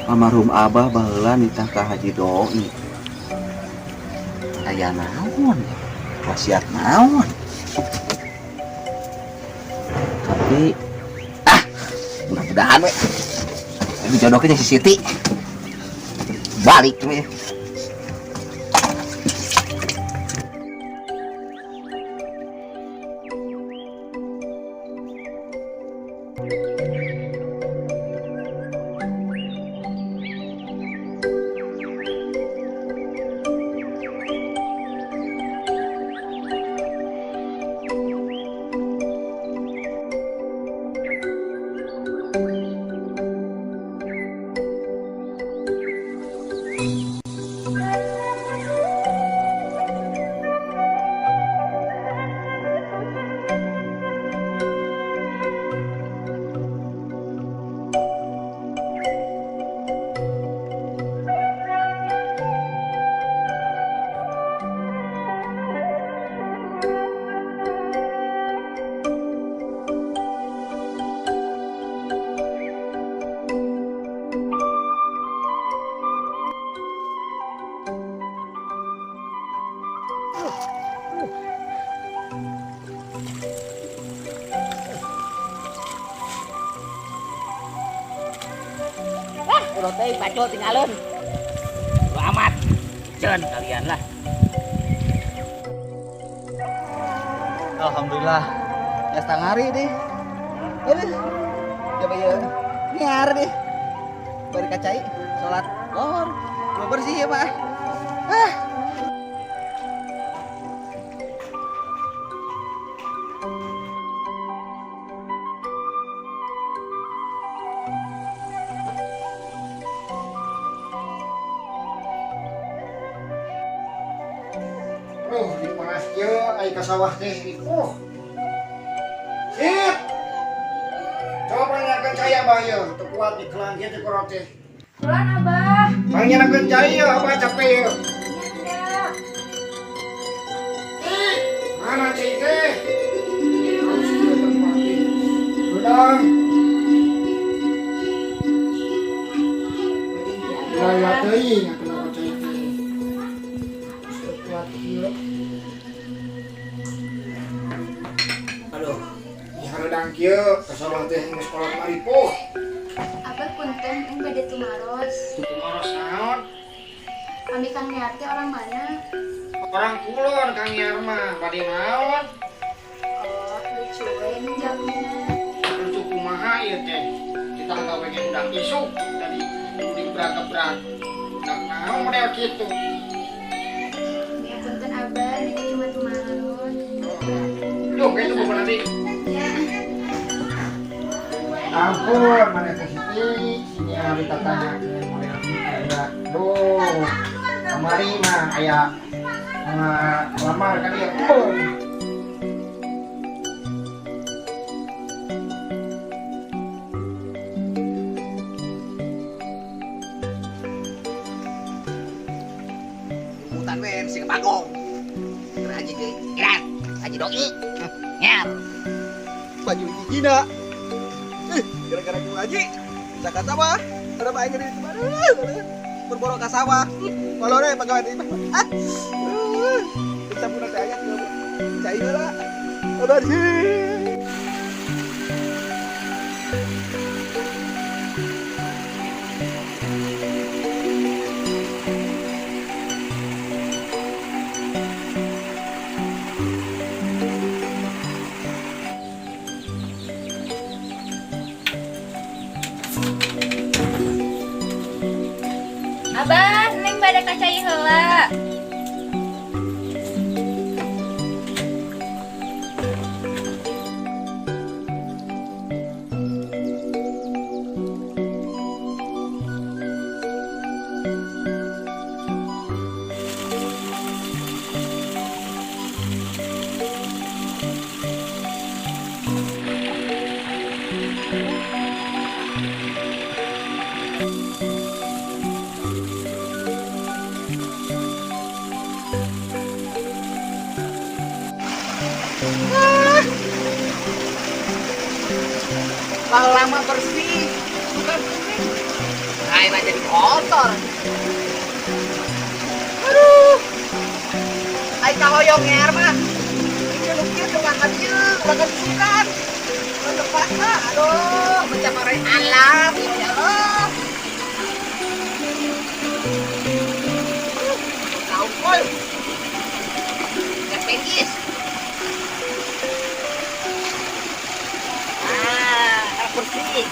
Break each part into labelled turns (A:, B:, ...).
A: Almarhum Abah baheula nitah ka Haji Doi. Aya naon? Wasiat naon? Tapi ah, mudah-mudahan we. Ini jodohnya si Siti. Balik we.
B: Udah teh pacul tinggalin. Lu amat. Jangan kalian lah.
A: Alhamdulillah. Ya setengah hari deh. Aduh. Coba ya. Niar deh. Bari kacai salat lohor. Mau bersih ya, Pak. Ah.
C: Aduh, di panas kieu ai ka sawah teh. Sip. Coba panggilkan cai abah ieu, teu kuat di kelang kieu teh korot teh.
D: Pulang abah.
C: Panggilkan cai ieu, abah capek ieu.
D: Iya.
C: Ih, mana cai teh? Harus kieu tempat teh. Udang. Lala teuing atuh cai teh. Kuat kieu.
A: Aduh.
C: Ih, hareudang kieu ka sawah teh geus kolot maripuh.
D: Abah punten yang bade tumaros.
C: Tumaros naon?
D: Kami Kang Niar teh orang mana?
C: Orang kulon Kang Niar mah, bade naon?
D: Oh, lucu we jalmina.
C: Lucu kumaha ieu teh? Kita gawe ge budak isuk tadi digebrak-gebrak. Budak naon model kitu?
D: Ya punten abah, ini cuma tumaros.
C: Duh, kayak itu bukan nanti.
D: Ya.
C: Ampun, mana teh Siti? Sini hari tatanyakeun model kitu ya. Duh, kamari mah aya lamar kan ieu. Embung.
A: Hutan we si Bagong. Haji deui. Iran, Haji Doi. Nyar.
E: Baju hijina. Gara-gara ku haji. Zakat sawah. Ada bae gede itu baru. Berborok ka sawah. Kalau deh pegawai di. Ah. Bisa pun teh aya cai heula. Bersih.
D: Abah, neng bade ka cai heula.
A: Lama bersih, bukan kuning. Kain aja jadi kotor. Aduh. Ai kahoyong ngear mah. Ini lukir cuma ieu, ulah kesukan. Ulah terpaksa. Aduh, mencapai alam ya Allah. Tahu kol. Ngepengis. Ah, bersih.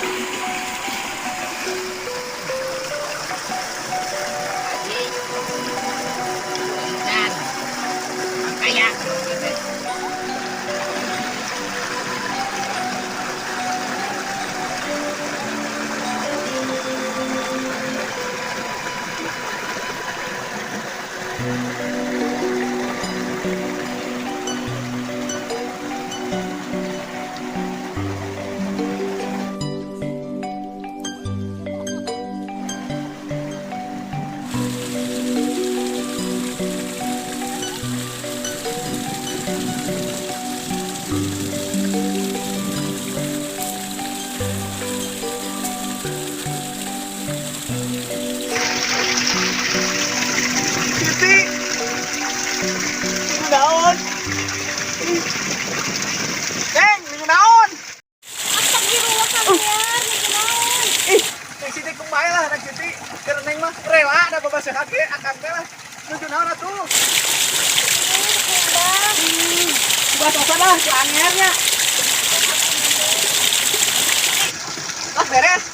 A: Beres.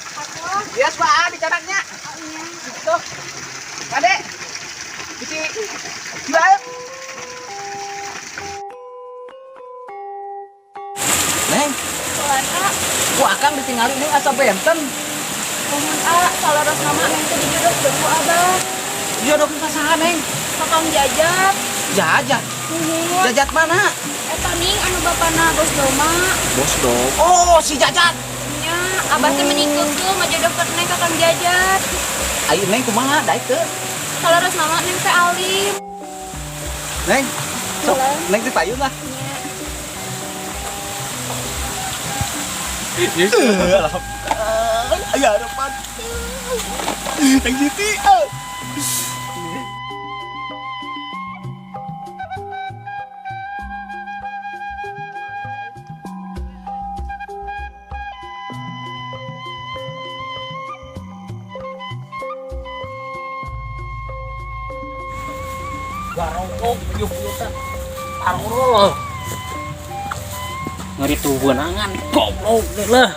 A: Bias Pak dicanaknya. Tuh. Kade. Bisi jual. Neng. Ku akang ditinggalin nih asa benten.
D: Nuhun A, saleros nama neng teh dijodohkeun ku abah.
A: Dijodohkeun ka saha, Neng?
D: Ka Kang Jajat.
A: Jajat?
D: Nuhun.
A: Jajat mana?
D: Eta ning anu bapana Bos Doma.
A: Bos Doma. Oh, si Jajat.
D: Nya, abah teh menikeukeun ngajodohkeun neng ka Kang Jajat.
A: Ayo neng kumaha daek teu?
D: Saleros nama neng teh alim.
A: Neng, sok neng teh payun lah. Alhamdulillah. Aya harapan. Neng Siti.
B: Garongkok yuk-yukan arul ngeri tuh benangan goblok deh lah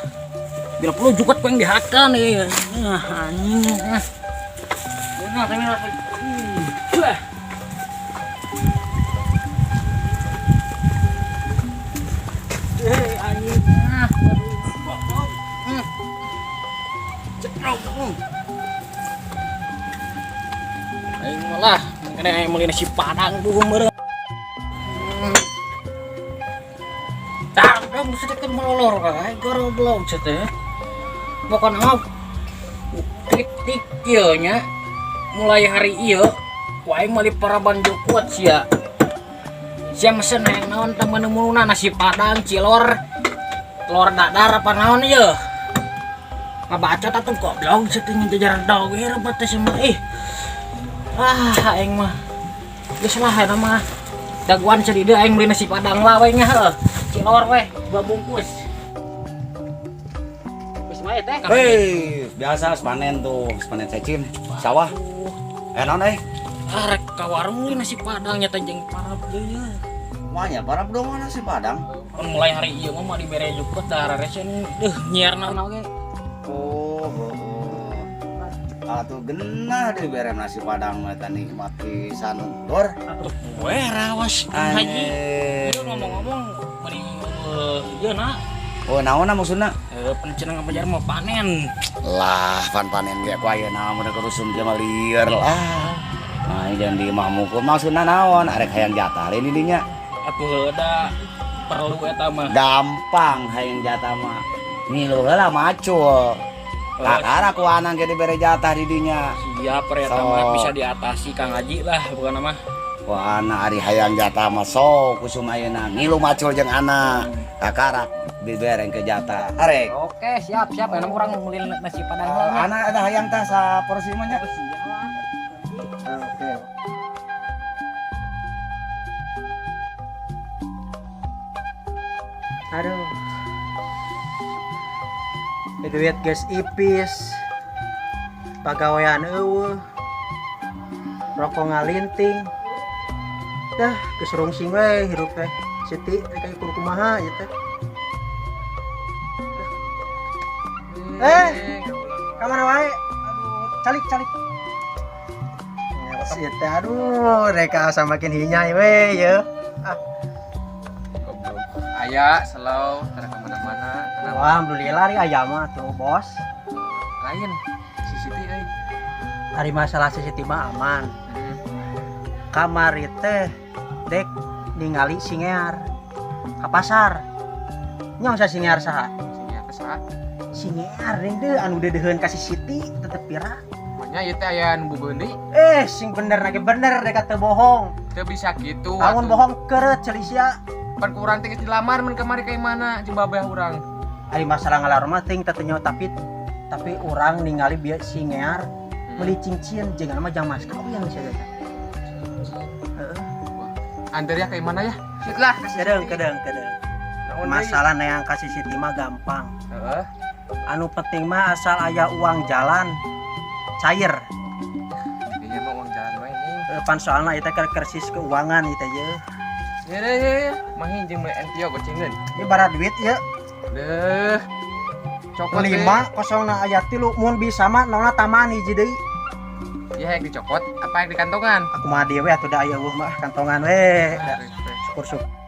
B: bila perlu juga pengen dihakan nih anjing nah tapi anjing goblok cekrok aing malah kena meuli nasi padang tuh meureun. Tah, dong sedikit melolor kae goblok teh. Pokona mah titik ieu nya mulai hari ieu ku aing meuli paraban jukut sia. Sia mesen hayang naon teh meuneumeununa nasi padang, cilor, telur dadar apa naon ieu. Ngabacot atuh goblok teh ngejajar dog ieu rebet teh sia ih. Ah, aing mah geus lah eta mah. Daguan ceuri deui aing meuli nasi padang lah we nya heuh. Cilor we, 2 bungkus. Geus mah teh.
F: Hei, biasa panen tuh, panen cecin, sawah. Naon euy?
B: Ah, rek ka warung meuli nasi padang nya teh jeung parab deui.
F: Mah nya parab dong nasi padang.
B: Mun mulai hari ieu mah dibere jukut da raresen deuh nyiarna oge.
F: Oh. Atuh genah deh bere nasi padang mah eta nikmat pisan lur.
B: Atuh we rawas haji. Ieu ngomong-ngomong meni ieu na.
F: Oh naonna maksudna?
B: Cenah ngapajar mau panen.
F: Lah pan panen ge ku ayeuna mah kerusum ge mah lieur lah. Nah jangan di imah mukul maksudna naon arek hayang jatah lain di dinya.
B: Atuh da perlu eta mah.
F: Gampang hayang jatah mah. Ngilu heula macul. Kakara ku anang ge dibere jatah di dinya.
B: Siap eta mah bisa diatasi Kang Haji lah bukan mah.
F: Wah, ana ari hayang jatah mah sok kusum ayeuna ngilu macul jeung anak. Kakara Dibereng ke jatah. Arek.
B: Oke, siap siap. Enak urang meuli nasi padang heula nya.
F: Anak ada hayang tah sa porsi mah nya.
C: Oke.
G: Aduh. Duit geus ipis. Pagawean eueuh. Rokok ngalinting. Dah, geus rungsing we hirup teh. Siti rek kayak kudu kumaha ieu teh. Eh, ka mana wae? Aduh, calik calik. Ya, si teh aduh, rek asa makin hinyai we ye. Ah.
H: Goblok. Aya slow, tara kemana-mana. Kenapa?
G: Wah, alhamdulillah ari aya mah tuh, Bos.
H: Lain si Siti euy.
G: Ari masalah si Siti mah aman. Kamari teh dek ningali si Ngear ka pasar. Nyong sa si Ngear saha?
H: Si Ngear teh saha?
G: Si Ngear deui teh anu deudeuheun ka si Siti tetep pira.
H: Nya ieu teh aya nu bogoheun deui.
G: Sing bener lagi bener dek teu bohong.
H: Teu bisa kitu.
G: Lamun bohong keureut ceulisia.
H: Pan ku urang teh geus dilamar mun kamari ka mana jeung babeh urang.
G: Ari masalah ngalar mah teuing teh nyaho tapi urang ningali bieu si Ngear meuli cincin jeung mah jang mas kawin sia teh. Heeh.
H: Anter ya ka mana ya?
A: Sit lah.
G: Kedeung kedeung kedeung. Masalah neang ka si Siti mah gampang.
H: Heeh.
G: Anu penting mah asal aya uang jalan cair.
H: Iya mah uang jalan wae nih.
G: Pan soalna eta keur krisis keuangan ieu teh ye.
H: Ye ye ye, mahin jeung meuli entio gocengeun.
G: Ieu bara duit ye.
H: Deuh. Cokot we.
G: 5 kosongna aya 3 mun bisa mah nolna tambahan hiji deui.
H: Ieu hayang dicokot apa hayang dikantongan?
G: Aku mah dewe atuh da aya eueuh mah kantongan we.
H: Ah,
G: Syukur-syukur.